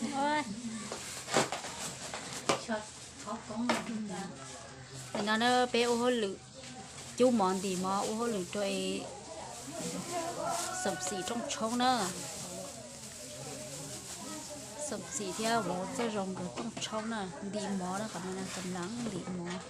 Nim no na peb ua hauj lwm cub mov ntim mov ua hauj lwm rau Xoom Xim rooj tshoob na. Xoom Xim thiab vauv Txawj Zoo nkawd rooj tshoob na, ntim mov na, qhov no na, kam lab ntim mov.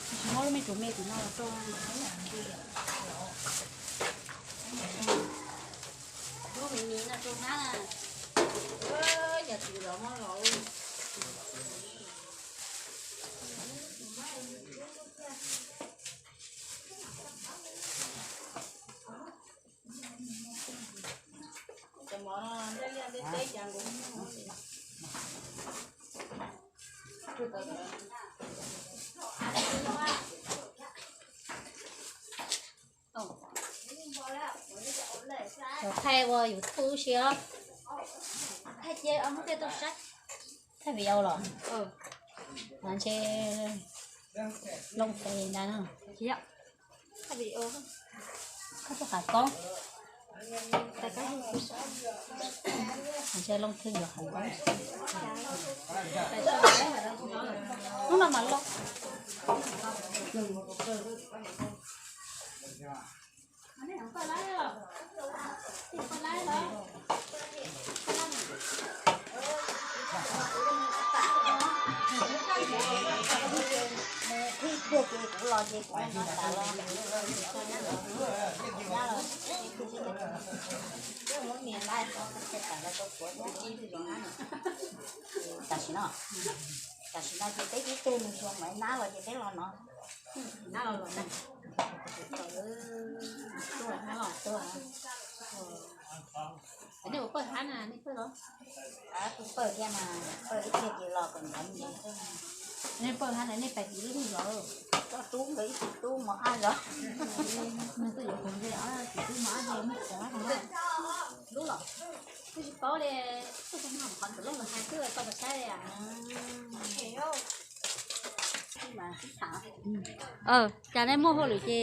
Tsis muab lub me tsuas me tim no los rau, lub me me no rau hnab na. Yog tsis los muab los. Thaij ua YouTube si os. Thaij cia muab tej tau saib. Thaij video los? Ntshe loo fes ntag no. Koj tuaj qhov koob. Ntshe loo thwj yuav qhov koob. Hnub no mas loo. Kuv los ces kuv no tas los. Muab nias lais, tam sim no, tam sim no ces peb ib tug mus xyuas maiv nab los ces peb los no. Nab los los na. Tuaj, nab los tuaj. Nej ua pawg hab na, nej pawg los? Kuv pawg thiab mas, pawg ib pliag ces los kom ntxov mus. Nej pawg hab na, nej pais tim ib tug zos? Koj tub nkawd ib tug tub mos ab zos. Nws twb yuav kuv ntshe ob tug tub mos ab zos muaj cov lub los. Kuv tsis paub li, kuv tsis mloog qhov ntawm lub los hais xwb tau pas saib li. Cas nej muaj hauj lwm ces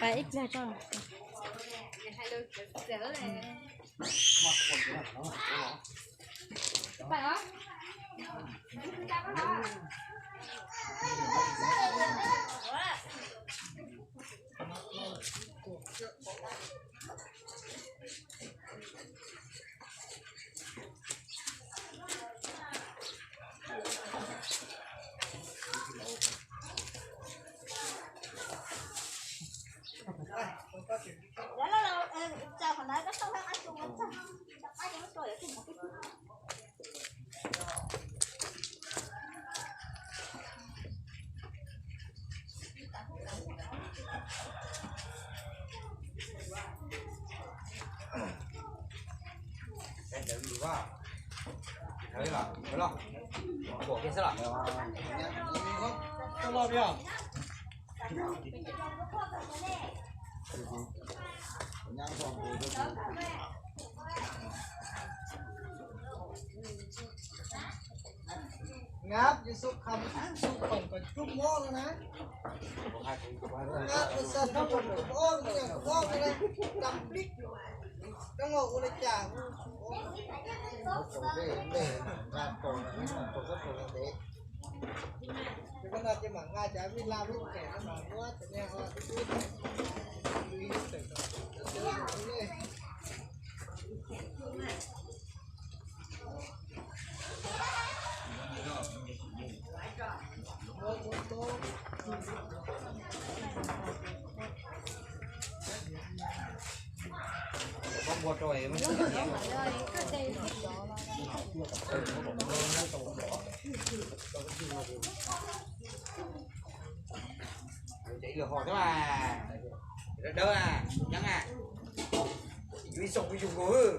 pais ib pliag tso. Ngab, yus xub khom, xub khom kom cub mob no na. Ngab, yus xub khom kom cub mob no na, cam plib. Cov ua li cas? Ces koj no ces mam nqa cov vij laj vij tseem no mas muab cov niag ho tub. Dawb dawb na, nyob na, yus ib tsoom yus nkaus.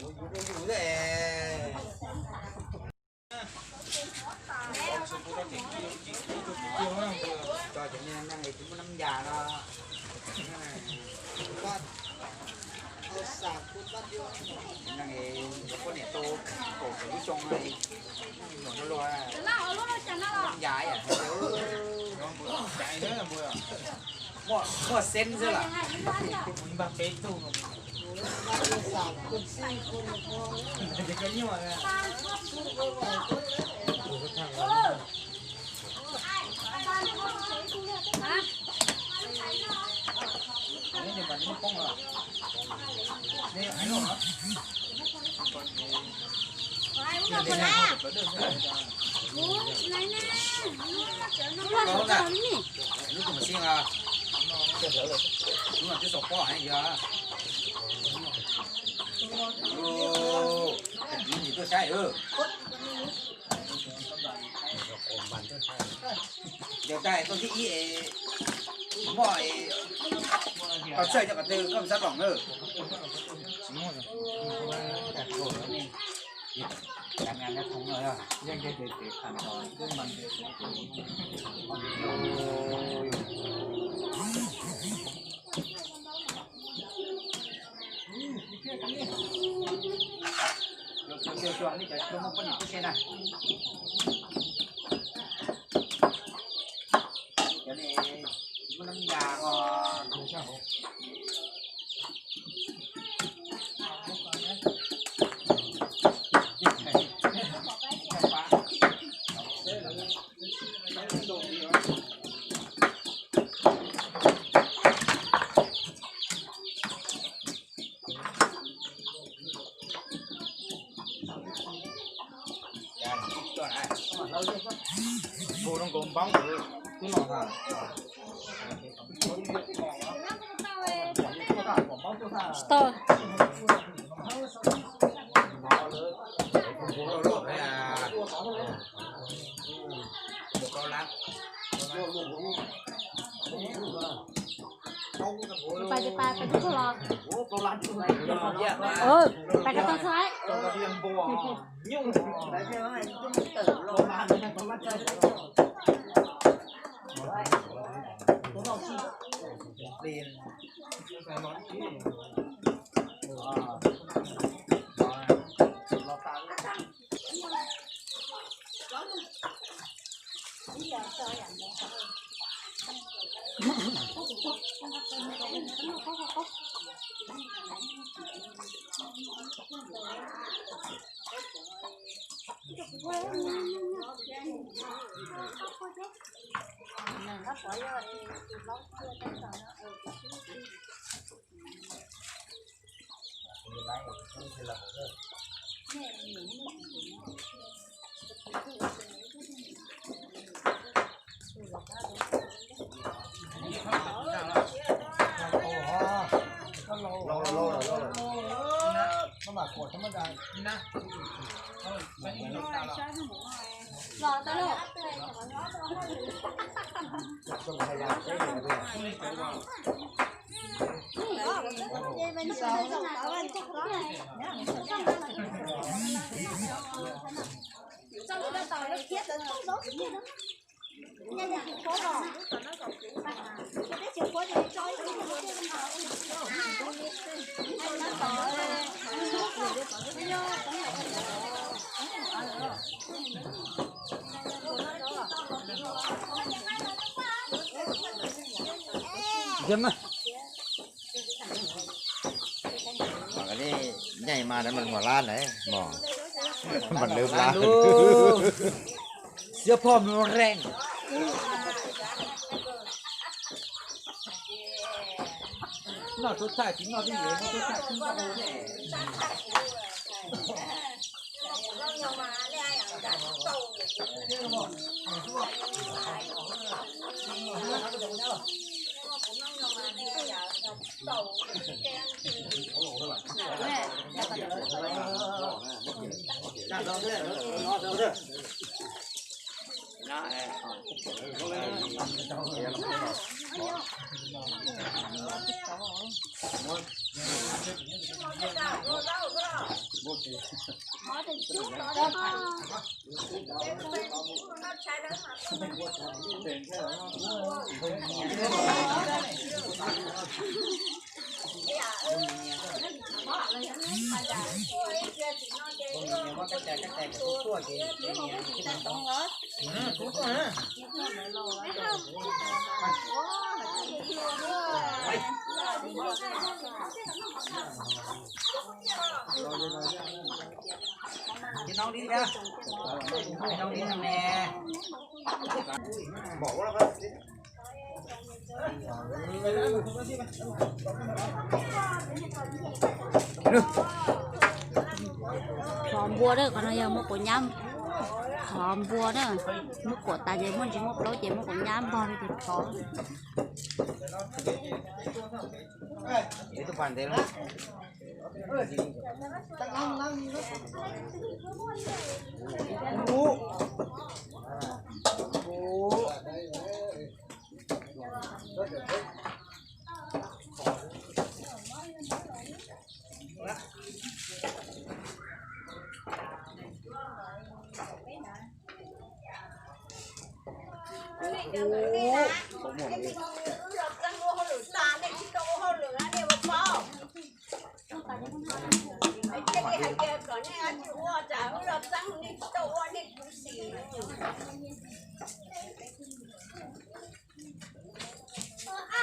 Yus yus yus. Neeg es tsis muaj neeg yas no, neeg es poj niam tau kaum tawm lub xyoo no, neeg luag luag, neeg yas yam, muaj xeeb xwb lawm. Lub tus mas xij, lub no twb xaus pob yog. Tus nim tuaj saib. Yog tais tuaj thib ib es, moj es, tau txawj cov qhov twg koj sab loom na. Tsis tau. Pais, pais, pais tub tug los. Pais ko tau txog. Nyaij mas lawv mas muaj lab ntawd, mas lawv lab. Xiab phom mus reej. Noj tsuav thaij tsis noj twb yuav noj tsuav thaij tsis noj ne. Qhov npua na, qhov no yog muab quav nyab. Qhov npua na, muab quav tas ces muaj ntsis muaj plaub ces muab quav nyab npog li ces thov.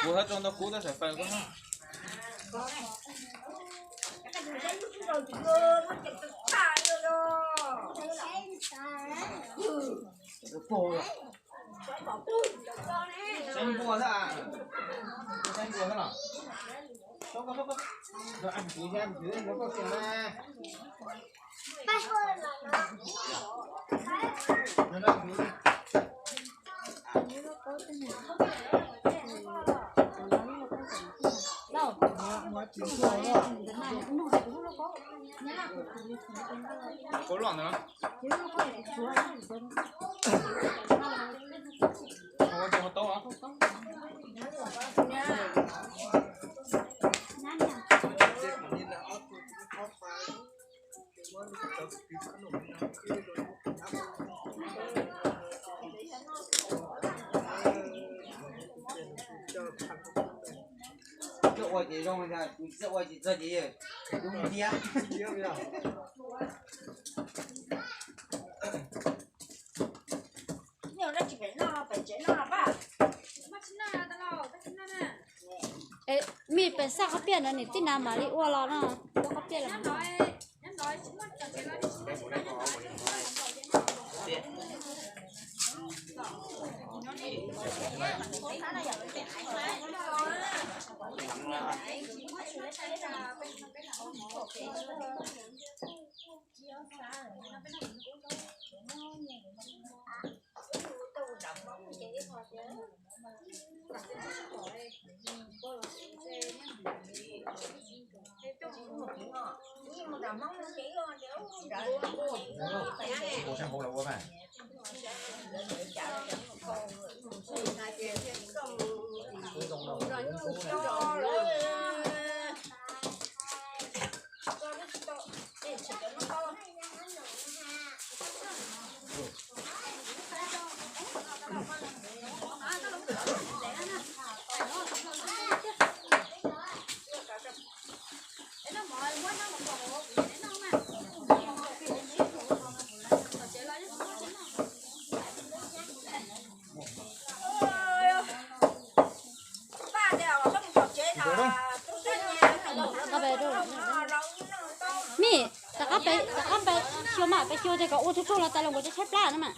Kuv hab rau ntau kub tab sis fais koj hab. Saib npua xwb, saib npua xwb los. Kau loj ntawd. Txawj ua ces zoo, txawj ua ces txog ces yawg zoo thiab. Mej pes xaj qhob piaj no nim tij na mam li ua los no. Qhob piaj los. Mej, rov qab pem, rov qab pem xyuas mas, pem xyuas ces kom ua tsuag tsuag los tas los kuv cov tshaib plab no mas.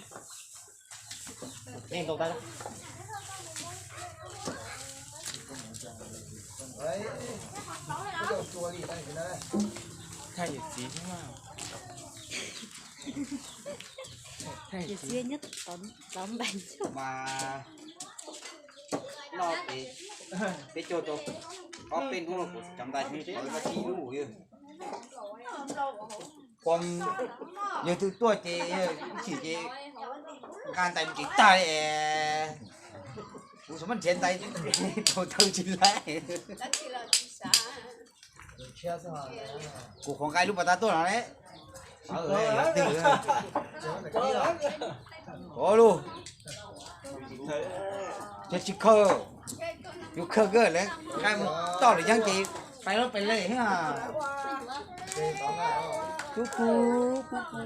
Thaij yawm txiv thiab mas. Thaij yawm txiv nyob tod npais. Mas noj peb caug rau ob peb hnub los kuv cov ntais tsis lub yawg. Yog twg tuaj ces ib chim ces nqa ntais mus tsis tag li. Kuv tsuas muab nrhiav ntais tau tau tsis laib. Kuv qhuav nqa lub pas tas tuaj no ne. Ov lug, ces tsis khaws, yus khaws kawg lawv nqa mus toj lawm yeeb ces pais lub pes lej thiab. Kub kub kub kub.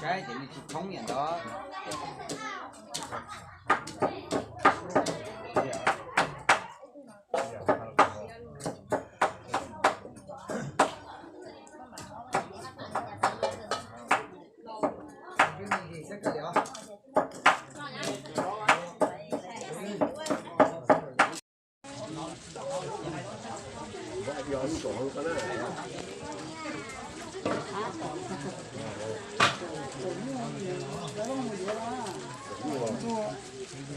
Saib ces nws tsis thoob yam ntawd.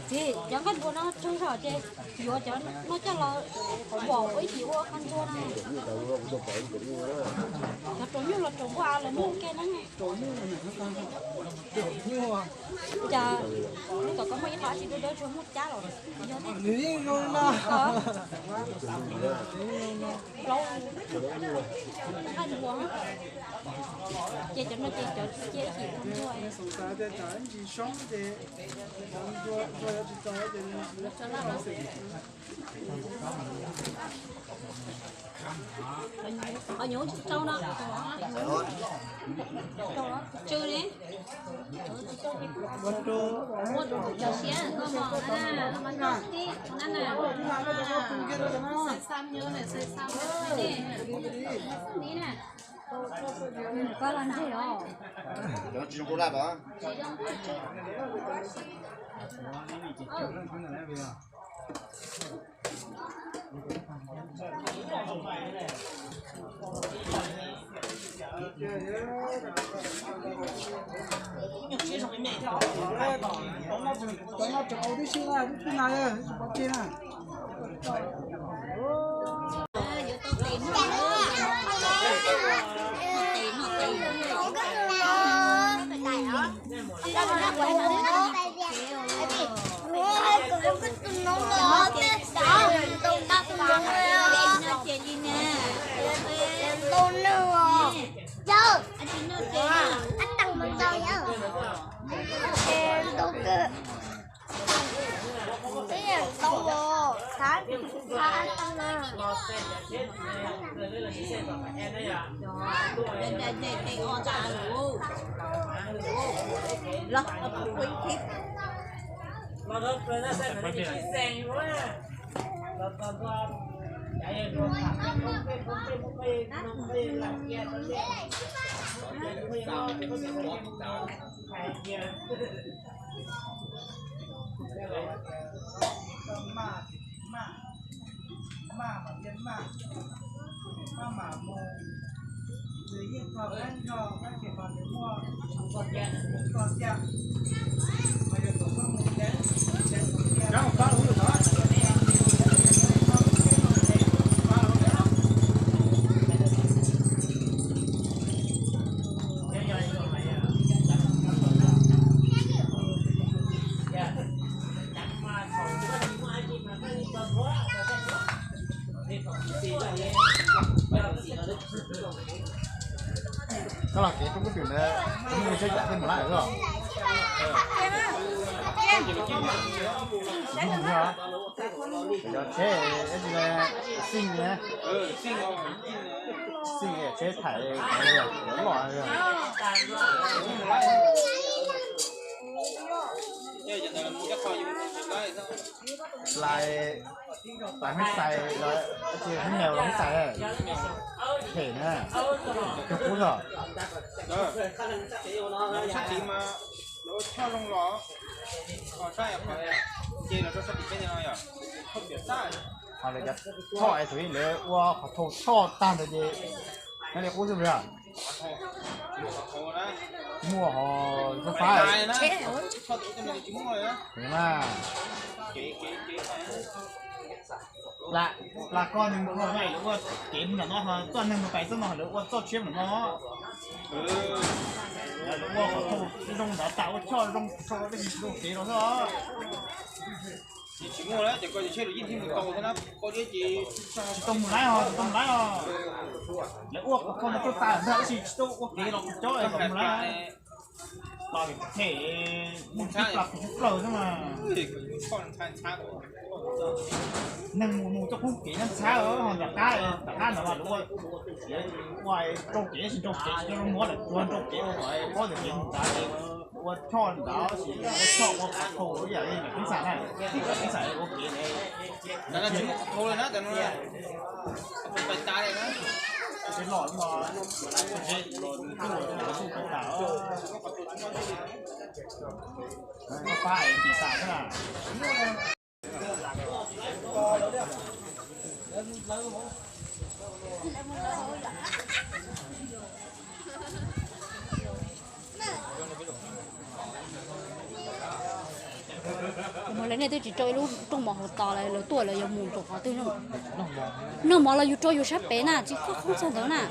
Txiv, cov nqaij npua no tsawg zog ces yuav cov no coj los pom ua ib chim ua qhov npua no. Cov raus nyuj los raus npua los muaj ke na. Cas lub tom koj muaj ib qho dab tsi dawb dawb tsuas muaj cab los yog thiab. Plaub nqaij npua. Ces cov no ces cov cia ib chim ua npua. Qhov nyuv tsis tsau no. Tsw ne. Muaj cov siab koj mos na, mas koj tib na na. Xav xav nyob ne, xav xav ne. Koj los ntseg os. Koj los kev rau kub twm ntawd, kuv mus saib cam tej mus lawm os. Cov tsheb xij ne, xij tsheb thaiv lom. Lais, lais hoob xais los, tsis hoob mèo los hoob xais, phem na, cog kub os. Sab tid mas lawv ua choj zoo los, ho sab, ces los rau sab tim peb no yom, choj piam tag. Ho lawv cov choj es thaum lawv ua qhov thau choj tag ntawd ces nyob li qub xwb yom. Muaj ho fab fab na. Plas koj neeg ho lawv ua kev mus nram no, txoj neeg mus pais txoj no lawv ua txoj tshiab nram no. Lawv ua qhov thau zoo ntawd tas ua choj zoo tshaj dej zoo kev los xwb. Tsis tau mus laib os, tsis tau mus laib os. Lawv ua qhov thau no tuaj tas ntag tab sis tsis tau ua kev los kuv cob es kom mus laib. Tos them mus tib plas kuv plaws xwb mas. Neeg mus mus txoj qub kev nyob ntxhab ho nram qab, nram qab ntawd mas lawv ua, ua rau kev tab sis rau kev tsis tau zoo muab lawm, tsuas rau kev ua kom paub tias kev mus ntawd es ua choj ntawd tab sis ua choj ua qhov thau ib yam li lawv keeb xam na, keeb xam ua kev es tsis muaj qhov thau li na, tas no pais tas li na. Tsis los los, tsis los, tsis los, tsis los, tsis los, tsis los, tsis los. Ua li nej twb tsis rau ib lub rooj mov hauv tos lawm, lawv tuaj lawv yuav mus rau qhov twg no? Noj mov los yus rau yus sab pem na, tsis koj qhoob txog ntawd na.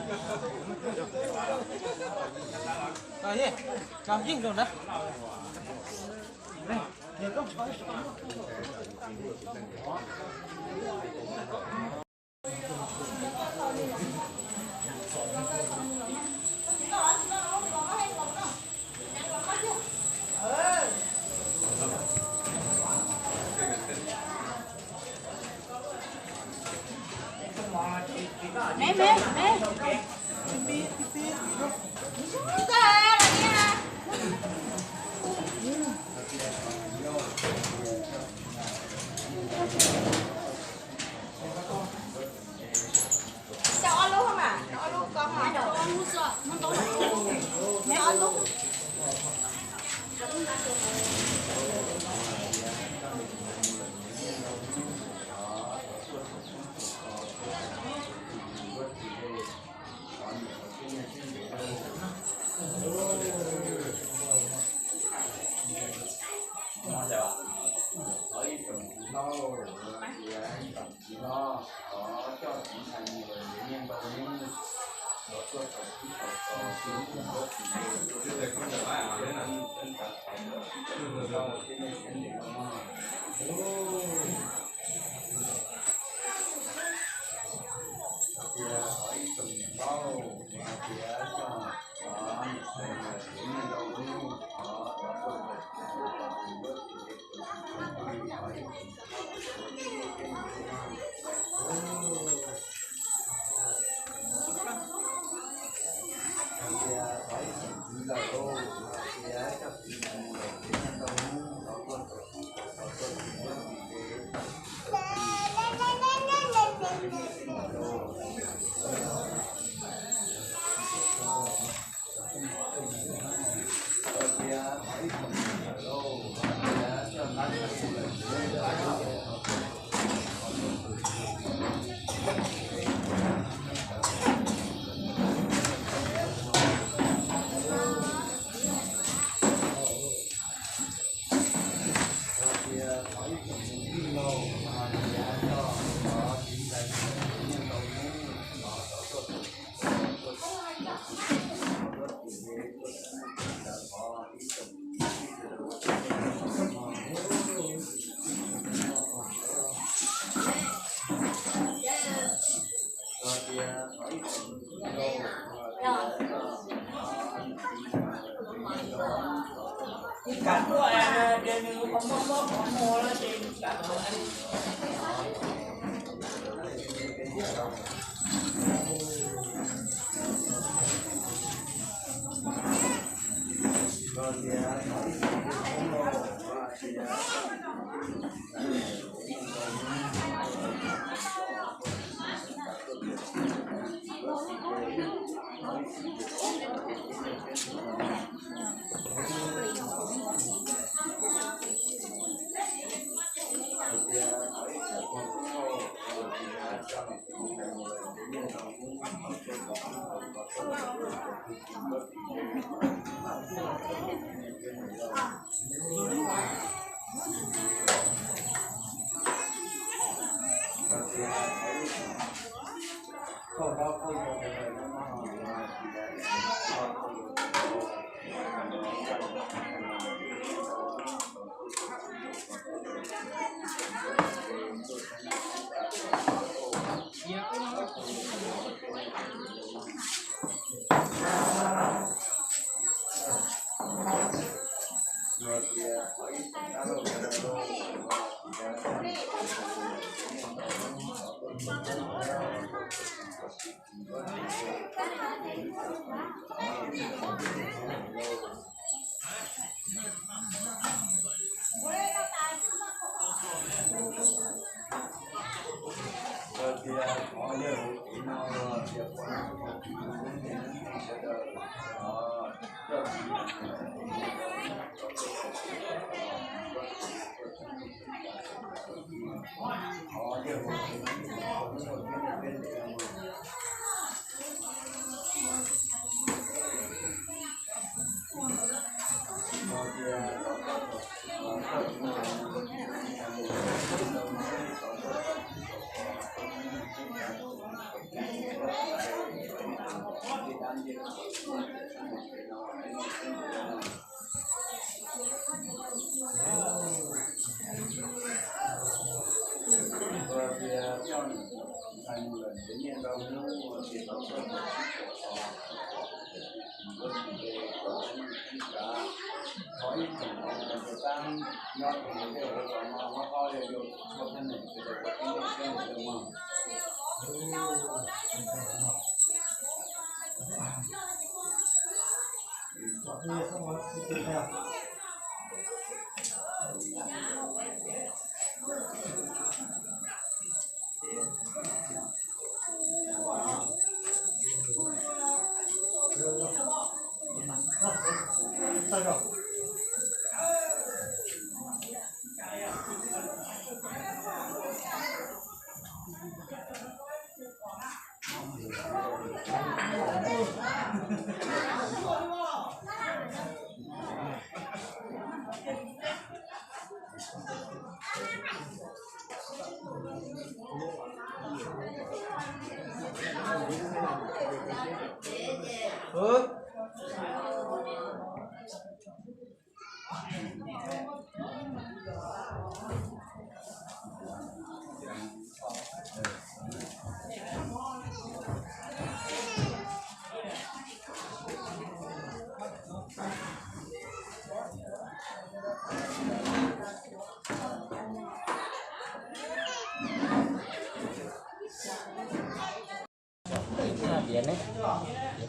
Thaj diav ne, diav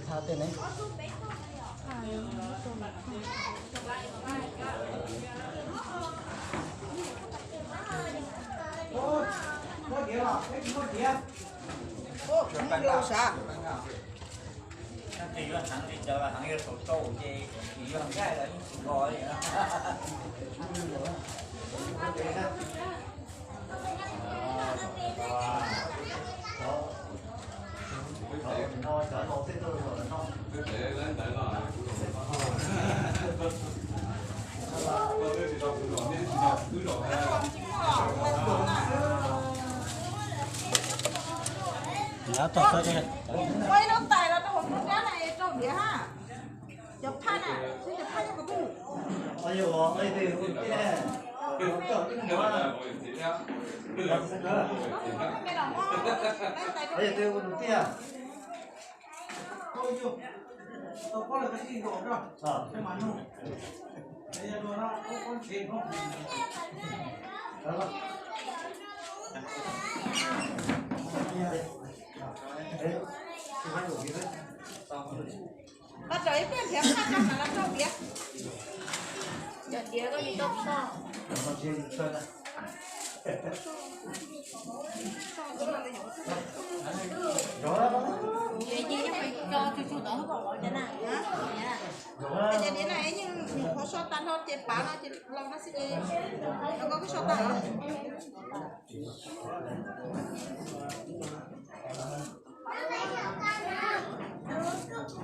thaj tej ne. Ua ib lub tais los rau hauv nruab nrab na es rau diav ha. Cov phaj na, cov phaj nyob qhov twg? Los tso ib pliag nrhiav phaj rau mam los rau diav. Cov diav koj tsis tau tso. Cov diav na, yeej nyuam qhuav so tag nrho ces pav no ces los no xwb ces, los koj so tag os.